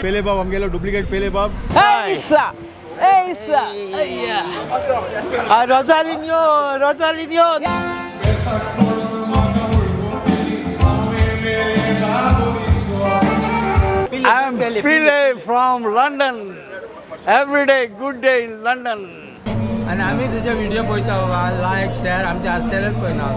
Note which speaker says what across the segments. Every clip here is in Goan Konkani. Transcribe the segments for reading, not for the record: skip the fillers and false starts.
Speaker 1: पेले बाब आमगेलो डुप्लिकेट पेले बाब.
Speaker 2: ऐसा ऐसा.
Speaker 3: Rosalinho, Rosalinho.
Speaker 4: I'm Pele from London. Every day, good day in London.
Speaker 5: आनी आमी तुजे व्हिडिओ पळयता बाबा, लायक शेअर आमचे आसतलेच पळयना.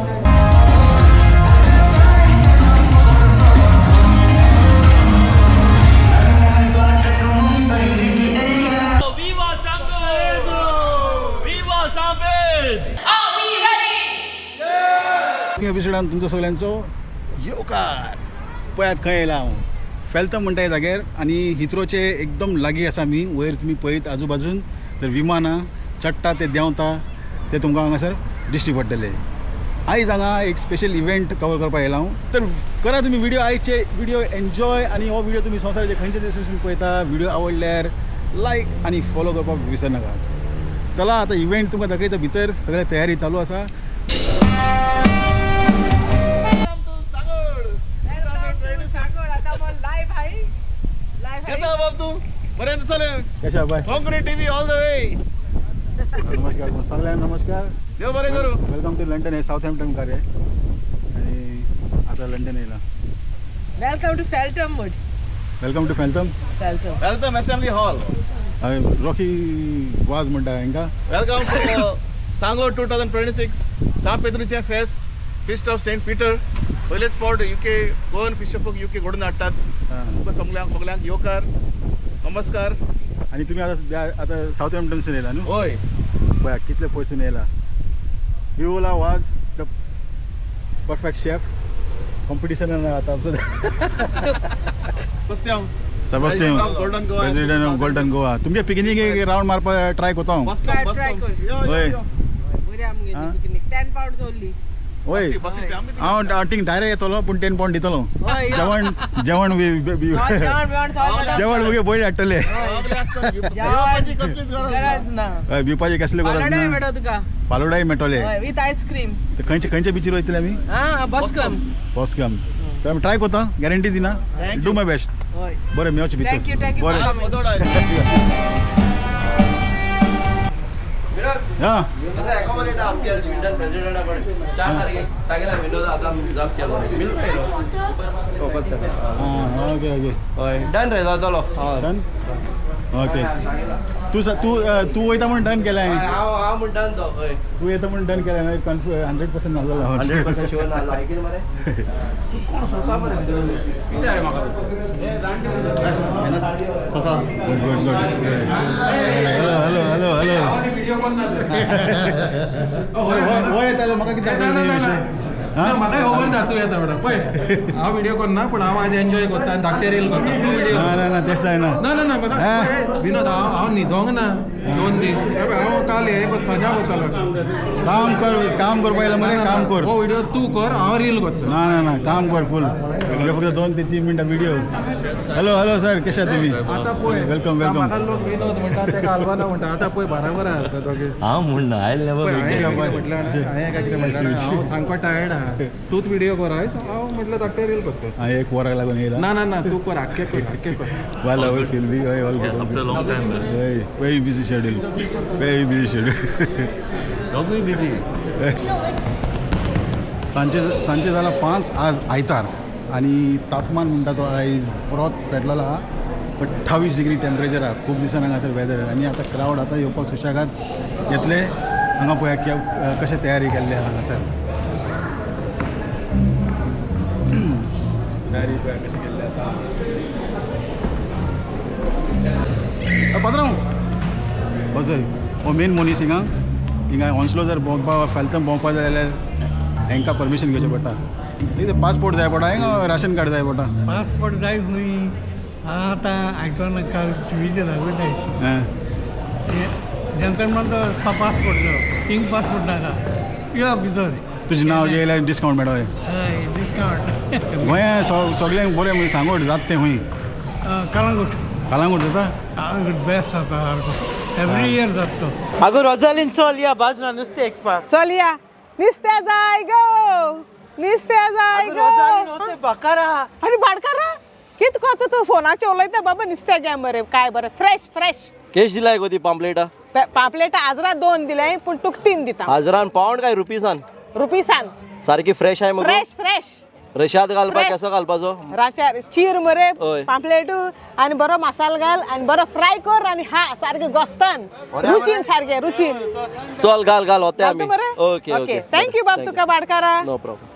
Speaker 1: एपिसोडान तुमचो सगळ्यांचो येवकार. पळयात खंय येयला हांव, फेलतम म्हणटा ह्या जाग्यार आनी हिथ्रोचे एकदम लागीं आसा आमी. वयर तुमी पळयत आजूबाजून तर विमानां चडटा ते देंवता ते तुमकां हांगासर दिश्टी पडटले. आयज हांगा एक स्पेशल इव्हेंट कवर करपाक येयला हांव. तर करा तुमी व्हिडिओ, आयचे व्हिडिओ एन्जॉय. आनी हो व्हिडिओ तुमी संवसाराचे खंयचे देशासून पळयता, व्हिडिओ आवडल्यार लायक आनी फॉलो करपाक विसरनाका. चला आतां इव्हेंट तुमकां दाखयता. भितर सगळे तयारी चालू आसा.
Speaker 6: कैसा बाब तू बरें दिसलें.
Speaker 1: कशें बाय?
Speaker 6: Konkani TV all the way.
Speaker 1: नमस्कार सगळ्यांक, नमस्कार.
Speaker 6: देव बरें करूं.
Speaker 1: Welcome to London. हे साऊथ हॅम्प्टन कार्य आणि आता लंडन येयला.
Speaker 2: Welcome to Feltham wood.
Speaker 1: Welcome to Feltham.
Speaker 2: Feltham.
Speaker 6: Welcome assembly hall.
Speaker 1: Rocky Vaz म्हणटा हांकां.
Speaker 6: Welcome to Sangod 2026 सांत पेद्रूचें फेस्त, फिस्ट ऑफ सेंट पीटर. पयलेच फावट UK Goan fish folk UK घडोवन हाडटात. तुमकां सगल्यांक सगल्यांक येवकार, नमस्कार.
Speaker 1: आणि तुम्ही आता आता साऊथ हॅम्प्टनसून येयला न्हू?
Speaker 6: हय.
Speaker 1: पळया कितले पयसून येयला. Viola Vaz, the perfect chef. कॉम्पिटिशनान आतां आमचो.
Speaker 6: Sebastian.
Speaker 1: Sebastian.
Speaker 6: Golden Goa.
Speaker 1: President of Golden Goa. तुमगे पिकनीक एक रावंड मारपा ट्राय करता हांव.
Speaker 2: Try, try कर.
Speaker 1: हय.
Speaker 2: बरी आमगेली
Speaker 1: हा?
Speaker 2: Picnic 10 pound only.
Speaker 1: हय, हांव थिंग डायरेक्ट येतलो पूण 10 पावंड दितलो.
Speaker 2: हय, यो.
Speaker 1: जेवण जेवण
Speaker 2: जेवण बिवण सगळें.
Speaker 1: जेवण मुगे बयर हाडटले.
Speaker 6: जेवपाची कसलीच गरज ना.
Speaker 2: गरज ना.
Speaker 1: हय, भिवपाची कसली गरज
Speaker 2: फालुडाय
Speaker 1: ना.
Speaker 2: मेळटलो तुका.
Speaker 1: फालुडाय मेळटले.
Speaker 2: हय, विथ आयस्क्रीम.
Speaker 1: तर खंयचे खंयचे बिचीर वयतले आमी?
Speaker 2: हा, बॉस्कम.
Speaker 1: बॉस्कम. तर आमी ट्राय करता, गॅरंटी दिना. Do my best.
Speaker 2: हय.
Speaker 1: बरें, मेवचे भितर.
Speaker 2: Thank you, thank you for
Speaker 1: बरें.
Speaker 2: coming.
Speaker 6: फोदोड आयले.
Speaker 1: हां. हां, ओके ओके.
Speaker 3: डन रे, जातलो.
Speaker 1: Done, okay. तूं तूं तूं वयता म्हूण डन केलें हांवें.
Speaker 3: हांव हांव म्हणटा तो हय.
Speaker 1: तूं येता म्हूण डन केलें हांवें. कन्फ 100% नासलो.
Speaker 3: 100% शुअर ना आयकीन मरे. तूं कोण स्वता मरे?
Speaker 1: Good good good. Hello hello hello hello. हो, येतालो म्हाका कित्याक विशय.
Speaker 7: ना, म्हाकाय खबर ना तूं येता म्हणून. पळय, हांव व्हिडिओ करना पूण हांव आज एन्जॉय करता आनी धाकटे रील करता. तूं व्हिडिओ.
Speaker 1: ना ना ना, तें जायना.
Speaker 7: ना ना ना, म्हाका पळय, विनोद, हांव हांव न्हिदोंक ना 2 दीस. हे पळय, हांव काल हे सजा करतालो.
Speaker 1: काम कर, काम करपा येयला मरे, काम कर.
Speaker 7: हो, व्हिडिओ तूं कर, हांव रील करता.
Speaker 1: ना ना ना, काम कर फूल. म्हणजे फक्त 2 ते 3 मिनटां व्हिडिओ. हॅलो हॅलो सर, कशे आहात तुम्ही?
Speaker 7: आतां पळय.
Speaker 1: Welcome, welcome.
Speaker 7: म्हाका लोक विनोद म्हणटा, तेका अल्बानो म्हणटा. आतां पळय, बराबर आहा दोगे.
Speaker 5: हांव म्हणना, I never.
Speaker 7: पळय, हांवें एका कितें म्हटलें जाणा, हांवें एका कितें म्हटलें जाणा, हांव सामको टायर्ड आहा, तूंच व्हिडिओ कर आयज. हांव म्हटलें धाकटे रील करता.
Speaker 1: हांव एक वराक लागून येयला.
Speaker 7: ना ना ना, तूं कर, आख्खें कर, आख्खें कर.
Speaker 1: Well, I will feel be all good.
Speaker 5: After long time, man.
Speaker 1: Very, very busy schedule. Very busy schedule.
Speaker 5: दोगूय बिजी.
Speaker 1: सांजचे सांजचे जाला 5. आज आयतार आणि तापमान म्हणटा तो आयज बरोच पेटलेलो आहा. 28 डिग्री टेम्परेचर आहा. खूब दिसान हांगासर वेदर. आनी आतां क्रावड आतां येवपाक सुशेगाद येतले. हांगा पळया कशें तयारी केल्ली आहा हांगासर. तयारी पळया कशें केल्ली आसा. पात्रांव, वचय हो मेन मनीस हिंगा. हिंगा ऑन्सलो जर भोंवपा, फेलतम भोंवपा जाय जाल्यार हांकां परमिशन घेवचें पडटा. कितें पासपोर्ट जाय पडटा हिंगा, राशन कार्ड जाय पडटा.
Speaker 8: पासपोर्ट जाय खंय. आतां आयकना, काल टिवीचेर दाखयताय.
Speaker 1: हें.
Speaker 8: जनता म्हणटा पासपोर्ट जाय, हिंग पासपोर्ट नाका, यो भितर.
Speaker 1: तुजें नांव घेयल्यार डिस्कावंट मेळटलें.
Speaker 8: हय, डिस्कावंट.
Speaker 1: गोंया सगळ्यांक बरें म्हणजे सांगोड जाता तें खंय?
Speaker 8: कळंगूट.
Speaker 1: कळंगूट जाता.
Speaker 8: कळंगूट बेस्ट जाता सारको, एवरी इयर जाता तो.
Speaker 3: आगो रोजालीन, चल या बाजरा नुस्तें एकपाक.
Speaker 2: चल या, नुस्त्या जाय गो. निस्त्या जाय गो. आनी भाटकारा कित कोता तूं फोनाचेर उलयता बाबा? निस्त्या घे मरे, काय बरें फ्रेश फ्रेश.
Speaker 3: केश दिलाय गो ती पांपलेटा?
Speaker 2: पापलेटां आजरा 2 दिले, पूण तुका 3 दिता.
Speaker 3: हजरान पावंड काय रुपीसान?
Speaker 2: रुपीसान.
Speaker 3: सारकी फ्रेश आहे मगो?
Speaker 2: Fresh fresh.
Speaker 3: रशाद घालपाक
Speaker 2: Fresh.
Speaker 3: कसो घालपाचो?
Speaker 2: राचार चीर मरे
Speaker 3: हय.
Speaker 2: पापलेट आनी बरो मसालो घाल आनी बरो फ्राय कर आनी हा सारकें गोस्तान रुचीन, सारकें रुचीन.
Speaker 3: चल घाल घाल होते
Speaker 2: घालता
Speaker 3: आमी.
Speaker 2: मरे?
Speaker 3: ओके ओके,
Speaker 2: thank you बाब तुका भाटकारा.
Speaker 3: No problem.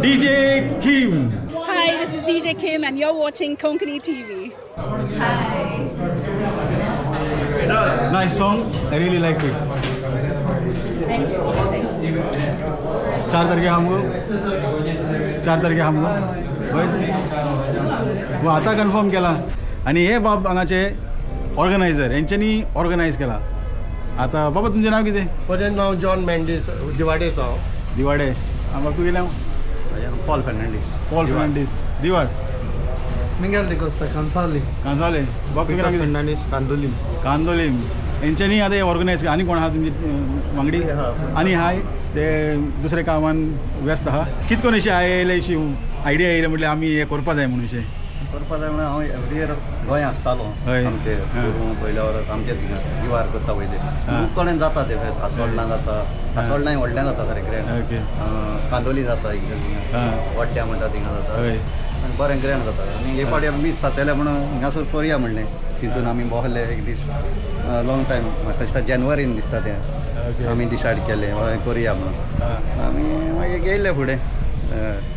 Speaker 1: DJ Kim.
Speaker 9: Hi, this is DJ Kim, and you're watching Konkani TV.
Speaker 1: Nice song. I really liked it. 4 तारखे हमको, 4 तारखे हमको हय वो आतां कन्फर्म केला. आनी हे बाब हांगाचे ऑर्गनायझर, हेंच्यांनी ऑर्गनायज केला. आतां बाबा तुमचें नांव कितें?
Speaker 10: म्हजें नांव जॉन मेंडीस, दिवाडेचो हांव.
Speaker 1: दिवाडे. आं बाब तुगेलें नांव?
Speaker 3: पॉल फर्नांडीस.
Speaker 1: पॉल फर्नांडीस, दिवाड.
Speaker 7: मिंगेल डिकोस्ता, कांसावली.
Speaker 1: कांसावले. बाब तुगेलें नांव कितें?
Speaker 10: फर्नांडीस, कांदोलीम.
Speaker 1: कांदोलीम. हेंच्यांनी आतां ऑर्गनायज. आनी कोण आहा तुमचे वांगडी? आनी हाय ते दुसऱ्या कामान व्यस्त आहा. कित कोन अशें आयले, अशी आयडिया येयले म्हटल्यार आमी हें करपा जाय म्हणून अशें?
Speaker 11: करपा जाय म्हणून हांव एवरी इयर गोंय आसतालो.
Speaker 1: हय.
Speaker 11: आमचे पयल्या वर्स आमचे थिंगा दिवार करता पयले खूब कडेन जाता ते फेस्त. आसोळणा जाता, आसोळणाय व्हडल्यान जाता सारकें ग्रँड. कांदोली जाता एक वड्ड्या म्हणटा थिंगा जाता आनी बरें ग्रँड जाता. आनी हे फावटी आमी मीस जातले म्हणून हिंगासर करुया म्हणलें चिंतून आमी बसले एक दीस, लॉंग टायम. म्हाका दिसता जानेवारीन दिसता तें आमी डिसायड केलें हय करुया म्हणून. आमी मागीर गेले फुडें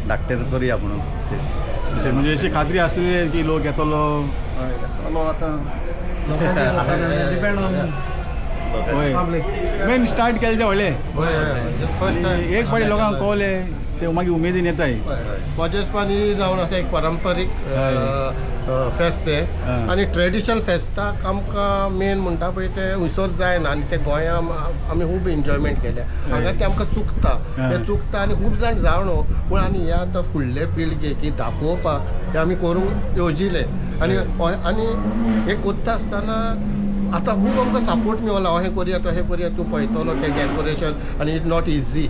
Speaker 11: धाकटें करुया म्हणून.
Speaker 1: अशें म्हणजे अशी खात्री आसलेली की लोक येतलो?
Speaker 11: येतलो आतां
Speaker 7: डिपेंड ऑन
Speaker 1: हय, मेन स्टार्ट केलें तें व्हडलें. एक फावटी लोकांक कळलें ते मागीर उमेदीन येताय.
Speaker 10: म्हजें ही जावन आसा एक परंपरीक फेस्त तें आनी ट्रेडिशनल फेस्ताक आमकां मेन म्हणटा पळय तें उसोर जायना आनी ते गोंया आमी खूब एन्जॉयमेंट केल्या. हांगा तें आमकां चुकता, तें चुकता आनी खूब जाण जाणो पूण आनी हे आतां फुडले पिळगे की दाखोवपाक हें आमी करूंक येवजिलें. आनी आनी हें करता आसतना आतां खूब आमकां सपोर्ट मेवला, अहें करुया तशें करुया, तूं पळयतलो तें डेकोरेशन आनी it not easy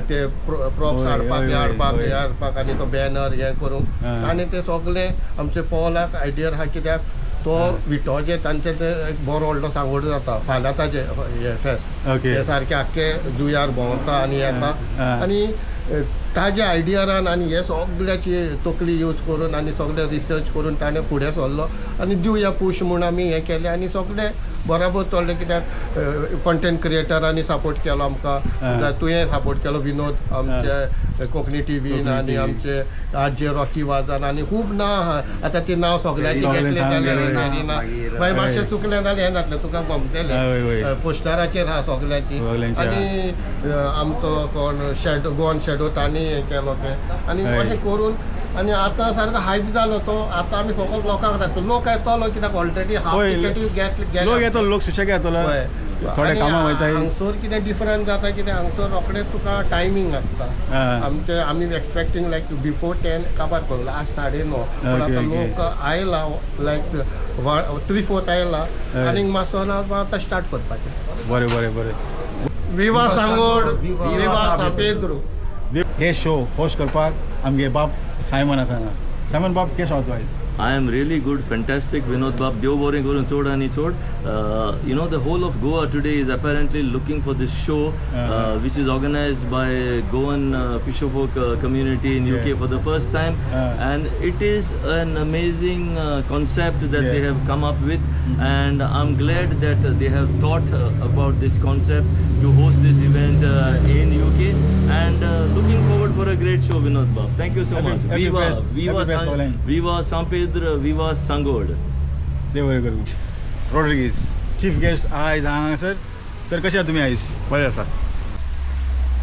Speaker 10: ते प्रॉप्स हाडपाक, हें हाडपाक, हें हाडपाक आनी तो बॅनर हें करूंक. आनी ते सगळे आमचे पॉलाक आयडिया आहा कित्याक तो विटोचे तांचे ते एक बरो व्हडलो सांगोड जाता फाल्यां ताजें हें फेस्त हे सारकें आख्खे जुयार भोंवता आनी येता आनी ताजे आयडियान आनी हे सगळ्याची तकली यूज करून आनी सगळे रिसर्च करून ताणें फुडें सरलो आनी दिवया पूश म्हूण आमी हें केलें आनी सगळे बराबर चल्लें कित्याक कॉन्टेंट क्रिएटरांनी सपोर्ट केलो आमकां, तुवें सपोर्ट केलो विनोद आमचे कोंकणी टीव्हीन आनी आमचे आजे रॉकी वाजान आनी खूब नांव आहा आतां ती नांव सगळ्यांची घेतली जाल्यार ना मागीर मातशें चुकलें जाल्यार हें जातलें तुका गमतलें. पोस्टराचेर आहा सगळ्यांची आनी आमचो कोण शॅडो गोवन शॅडो तांणी हें केलो तें आनी अशें करून आनी आतां सारको हायप जालो तो. आतां आमी फकत लोकांक राखता, लोक येतलो कित्याक ऑलरेडी हाफ टिकेट
Speaker 1: लोक येतलो, लोक सुशेग येतलो, थोडे कामां वयताय.
Speaker 10: हांगसर कितें डिफरंस जाता कितें हांगसर रोखडें तुका टायमींग आसता. आमचे आमी एक्सपेक्टींग लायक बिफोर 10 काबार करूं, आज 9:30 पूण आतां लोक आयला लायक 3/4 आयला आनी मातसो आतां स्टार्ट करपाचें.
Speaker 1: बरें बरें बरें.
Speaker 10: विवा सांगोड, विवा सांपेद्रो.
Speaker 1: हे शो होस्ट करपाक आमगे बाब सायमन आसा. सायमन बाब, केशो आहा तूं आयज?
Speaker 12: I am really good, fantastic. Vinod Bab, देव बरें करून चड आनी चड. The whole of Goa today is apparently looking for this show, which is organized by Goan fisherfolk community in UK for the first time, and it is an amazing concept that they have come up with, and I'm glad that they have thought about this concept to host this event in UK, and looking forward for a great show, Vinod Bab. Thank you so much.
Speaker 1: Happy
Speaker 12: Viva,
Speaker 1: fest.
Speaker 12: Viva,
Speaker 1: Happy fest, Olan.
Speaker 12: Viva San Pedro, Viva Sangod.
Speaker 1: देव बरें करूं. रॉड्रिगीज चीफ गेस्ट आयज हांगासर. सर, कशें आहा तुमी आयज?
Speaker 13: बरें आसा.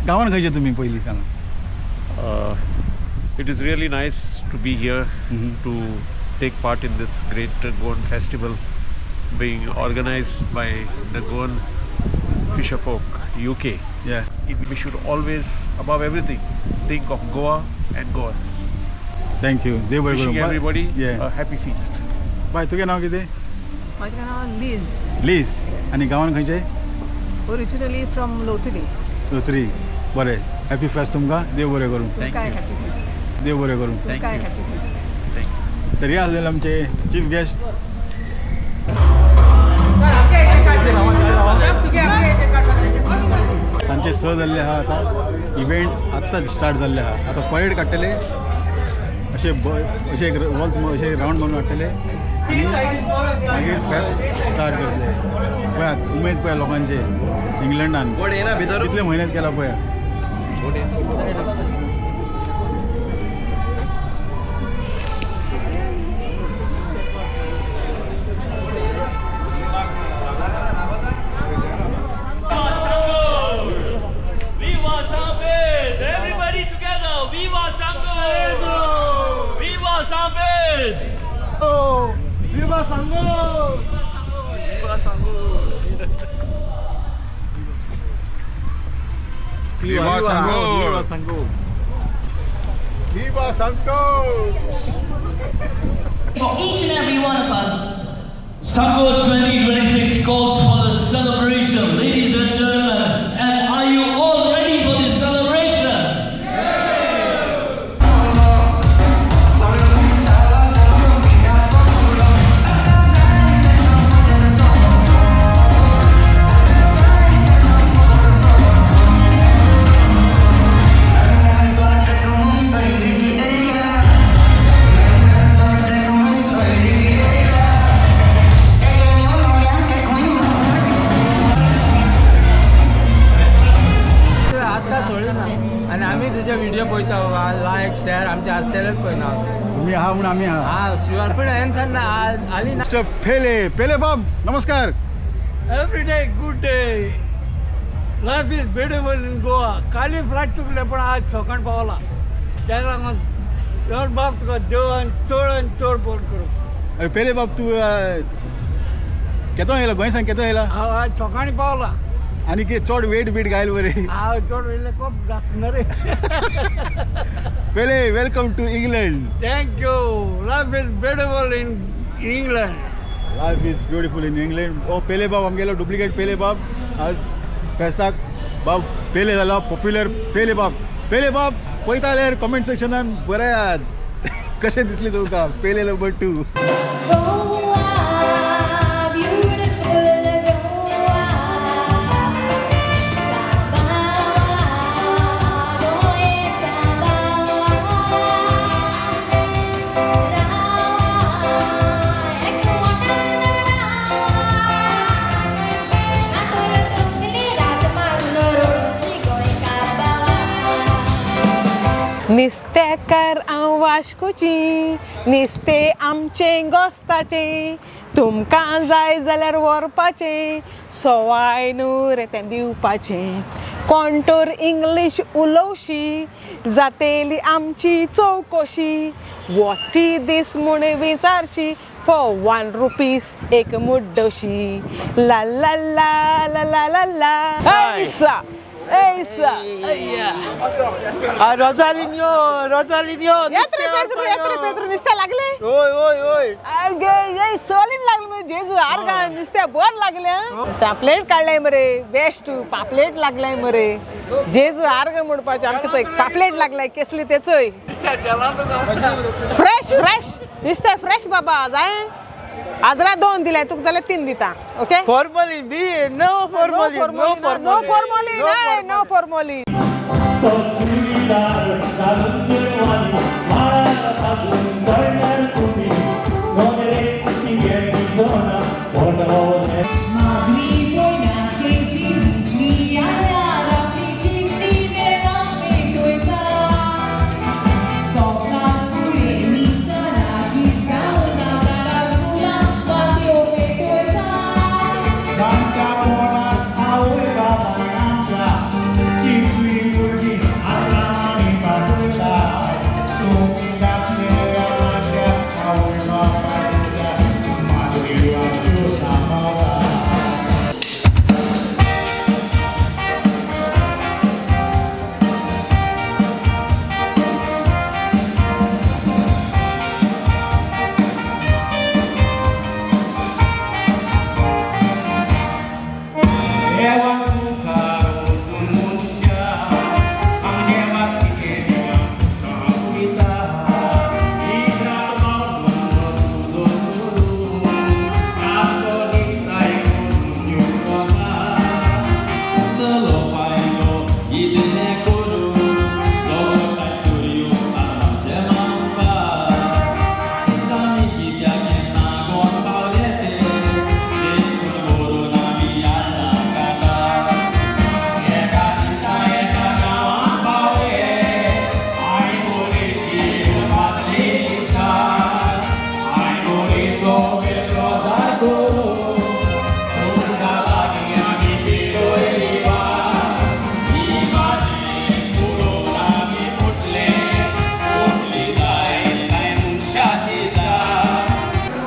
Speaker 1: गांवान खंयचे तुमी पयलीं सांगा.
Speaker 13: It is really nice to be here to take part in this great Goan festival being organized by the Goan Fisherfolk UK. We should always, above everything, think of Goa and Goans.
Speaker 1: Thank you. देव बरें
Speaker 13: Wishing
Speaker 1: करूं.
Speaker 13: everybody a happy feast.
Speaker 1: बाय, तुगें नांव कितें?
Speaker 14: म्हाजें नांव लीज.
Speaker 1: लीज. आनी गांवान खंयचे?
Speaker 14: ओरिजिनली फ्रॉम लोटली.
Speaker 1: लोत्री. बरें, हॅपी फेस्ट तुमकां. देव बरें करूं.
Speaker 14: तुमकांय हॅपी फेस्ट.
Speaker 1: देव बरें करूं.
Speaker 14: तुमकांय हॅपी फेस्ट.
Speaker 1: तर हे आसलेले आमचे चीफ गेस्ट. सांजचे 6 जाल्ले आहा. आतां इव्हेंट आत्तां स्टार्ट जाल्ले आहा. आतां परेड काडटले, अशें अशें एक वॉल्स अशें रावंड मारून हाडटले आनी मागीर फेस्त स्टार्ट करतले. पळयात उमेद, पळयात लोकांचे. इंग्लंडान कितले म्हयन्यात केला पळयात.
Speaker 12: Viva San Pedro! Everybody together! Viva San Pedro! Viva San Pedro!
Speaker 4: Viva Sangod!
Speaker 12: Viva Sangod!
Speaker 4: Viva Sangod! Viva Sangod! Viva Sangod!
Speaker 15: For each and every one of us.
Speaker 12: Sangod 2026 calls for the celebration, ladies and gentlemen. And are you all ready for this celebration?
Speaker 5: आसता सोडिना आनी आमी तुजे व्हिडिओ पळयता, लायक शेअर आमचे आसतलेच पळयना.
Speaker 1: तुम्ही आहा म्हणून आम्ही आहा.
Speaker 5: हा, शुअर. पण एन्सर ना आली ना.
Speaker 1: मिस्टर पेले, पेले बाब, नमस्कार.
Speaker 4: Every day good day. Life is beautiful in Goa. Kali flight चुकले पण आज सकाळ पावला. ताका लागून देव बाब तुका देवान चड आनी चड बरें करूं.
Speaker 1: अरे पेले बाब, तूं केदो येयला गोंयसान? केदो येयला?
Speaker 4: हांव आज सकाळीं पावला.
Speaker 1: आनी कितें चड वेट बीट घायल बरें?
Speaker 4: हांव चड वयले कोप जातना रे.
Speaker 1: पेले, welcome to England.
Speaker 4: Thank you. Life is beautiful in England.
Speaker 1: Life is beautiful in England. ओ पेले बाब, आमगेलो डुप्लिकेट पेले बाब आज फेस्ताक बाब पेले जाला पॉप्युलर पेले बाब. पेले बाब पळयता जाल्यार कमेंट सेक्शनान बरयात, कशें दिसलें तुमकां पेले number 2?
Speaker 15: Goa, beautiful Goa. Goa,
Speaker 2: निस्तेकार हांव वाश्कोची, निस्तें आमचें गोस्ताचें. तुमकां जाय जाल्यार व्हरपाचें, सवाय न्हू रे तें दिवपाचें. कोण तर इंग्लीश उलोवशी, जातेली आमची चवकशी. What दीस म्हूण विचारशी, फॉर 1 रुपीस एक मुड्डोशी. ला ला ला ला ला ला ला. ऐसा. ऐसा
Speaker 4: रोजालिन्यो रोजालिन्यो
Speaker 2: येत रे पेद्रू, येत रे पेद्रू, नुसत्या लागले.
Speaker 4: होय होय होय.
Speaker 2: अगे ये सोलीन लागले मरे जेजू आरगा नुसत्या बोर लागले. पापलेट काढलाय मरे बेस्ट पापलेट लागलाय मरे जेजू आरगा म्हणपाचें आमकां एक पापलेट लागलाय केसली तेचोय फ्रेश फ्रेश नुस्तें फ्रेश बाबा जाय आजरा 2 दिले तुका जाल्यार 3 दिता. Okay
Speaker 4: formalin B no formalin no
Speaker 2: no formalin no formalin.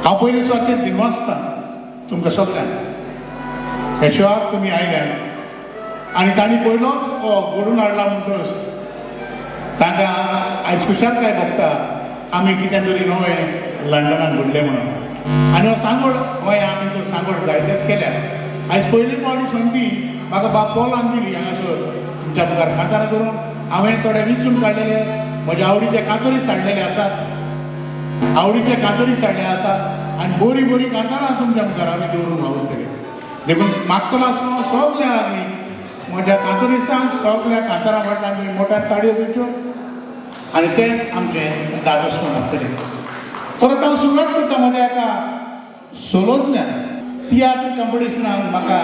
Speaker 16: हांव पयले सुवातेर दिनवासता तुमकां सगल्यांक ह्या शोआक तुमी आयल्यात आनी तांणी पयलोच हो घडून हाडला म्हणटकच तांकां आयज खुशालकाय भोगता आमी कितें तरी नवें लंडनान घडलें म्हणून. आनी हो सांगोड गोंया आमी तो सांगोड जायतेच केल्यात. आयज पयली फावटी संदी म्हाका बाब पॉलान दिली हांगासर तुमच्या मुखार कांतारां करून. हांवें थोडे विंचून काडलेले म्हज्या आवडीचे कांतोरीच हाडलेले आसात, आवडीचे कांतोरीच हाडले आसात आनी बरी बरी कांतारां तुमच्या मुखार आमी दवरून वावुरतले. देखून मागतलो आसतना सगल्या लागली म्हज्या कांतोरिसांक सगल्या कांतारां फाटल्यान तुमी मोट्यान ताळयो दिवच्यो आनी तेंच आमचें धादोसपण आसतलें. परत हांव सुरवात करता म्हज्या एका सोलोंतल्यान. तियात्र कंपिटिशनाक म्हाका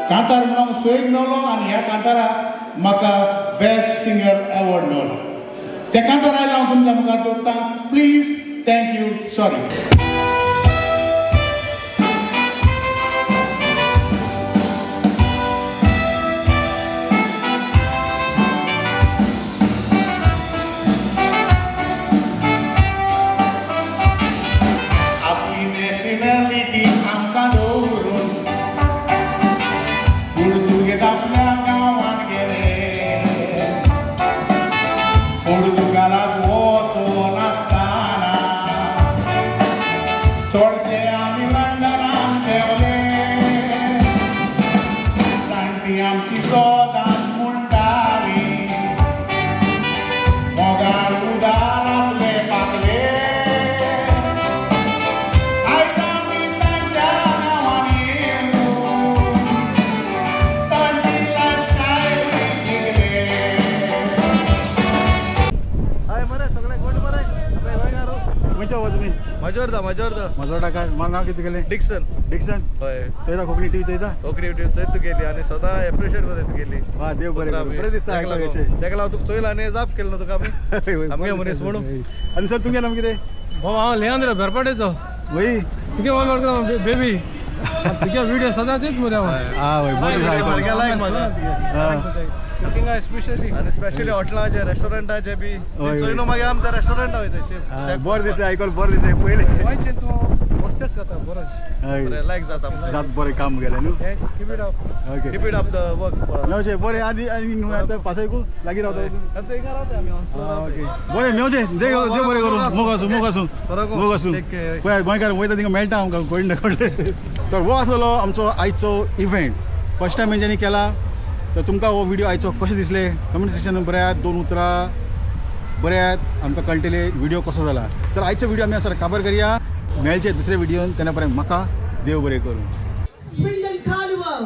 Speaker 16: कांतार म्हणून सोयीक मेवलो आनी ह्या कांताराक म्हाका बेस्ट सिंगर एवॉर्ड मेवलो. त्या कांतार आयज हांव तुमच्या मुखार दवरता. Please, thank you, sorry.
Speaker 6: Majorda Majorda
Speaker 1: Majorda काय मला नाव किती गेले?
Speaker 6: डिक्सन.
Speaker 1: डिक्सन
Speaker 6: हय.
Speaker 1: चोयता कोंकणी टीव्ही चोयता?
Speaker 6: कोंकणी टीव्ही चोयत तुगेली आनी सदां एप्रिशिएट करता तुगेली.
Speaker 1: वा देव बरें करूं. बरें दिसता आयकपाक अशें.
Speaker 6: तेका लागून तुका चोयला आनी जाप केलो ना तुका आमी आमगे मनीस म्हणून.
Speaker 1: आनी सर तुमगें नांव कितें?
Speaker 5: भाऊ हांव लियांद्र बेरपाडेचो.
Speaker 1: वय
Speaker 5: तुगे मोबायल बेबी तुगे व्हिडिओ सदांच येत मरे हांव.
Speaker 1: आं वय बरें दिसता
Speaker 6: सारकें लायक म्हाका.
Speaker 5: कुकिंगा स्पेशली.
Speaker 6: आनी स्पेशली हॉटेलाचे, रेस्टॉरंटाचे बी
Speaker 1: हय.
Speaker 6: चोयनो, मागीर आमच्या रेस्टॉरंटा वयता.
Speaker 1: बरें दिसलें आयकून, बरें दिसलें पयलें.
Speaker 5: गोंयचें तूं मस्तेच जाता बरोच.
Speaker 1: हय.
Speaker 6: लायक जाता.
Speaker 1: जात बरें काम गेलें न्हू.
Speaker 5: Keep it up.
Speaker 1: Okay.
Speaker 6: Keep it up the work.
Speaker 1: मेवचें बरें. आनी आनी आतां पासयकू लागीं रावता.
Speaker 6: हिंगा रावता आमी ऑन.
Speaker 1: ओके, बरें मेवचें. देव देव बरें करूं. मोग आसूं, मोग आसूं, मोग आसूं. पळय, गोंयकार वयता थिंगा मेळटा आमकां कोण ना कोण. तर हो आसलेलो आमचो आयचो इव्हेंट. फर्स्ट टायम तेंच्यांनी केला. तर तुमकां हो व्हिडिओ आयचो कशें दिसलें, कमेंट सेक्शनान बरयात, दोन उतरां बरयात, आमकां कळटलें व्हिडिओ कसो जाला. तर आयचो व्हिडिओ आमी आसा काबर करया. मेळचे दुसरे व्हिडियोन, तेन्ना पर्यंत म्हाका देव बरें करूं.
Speaker 2: Swindon Carnival.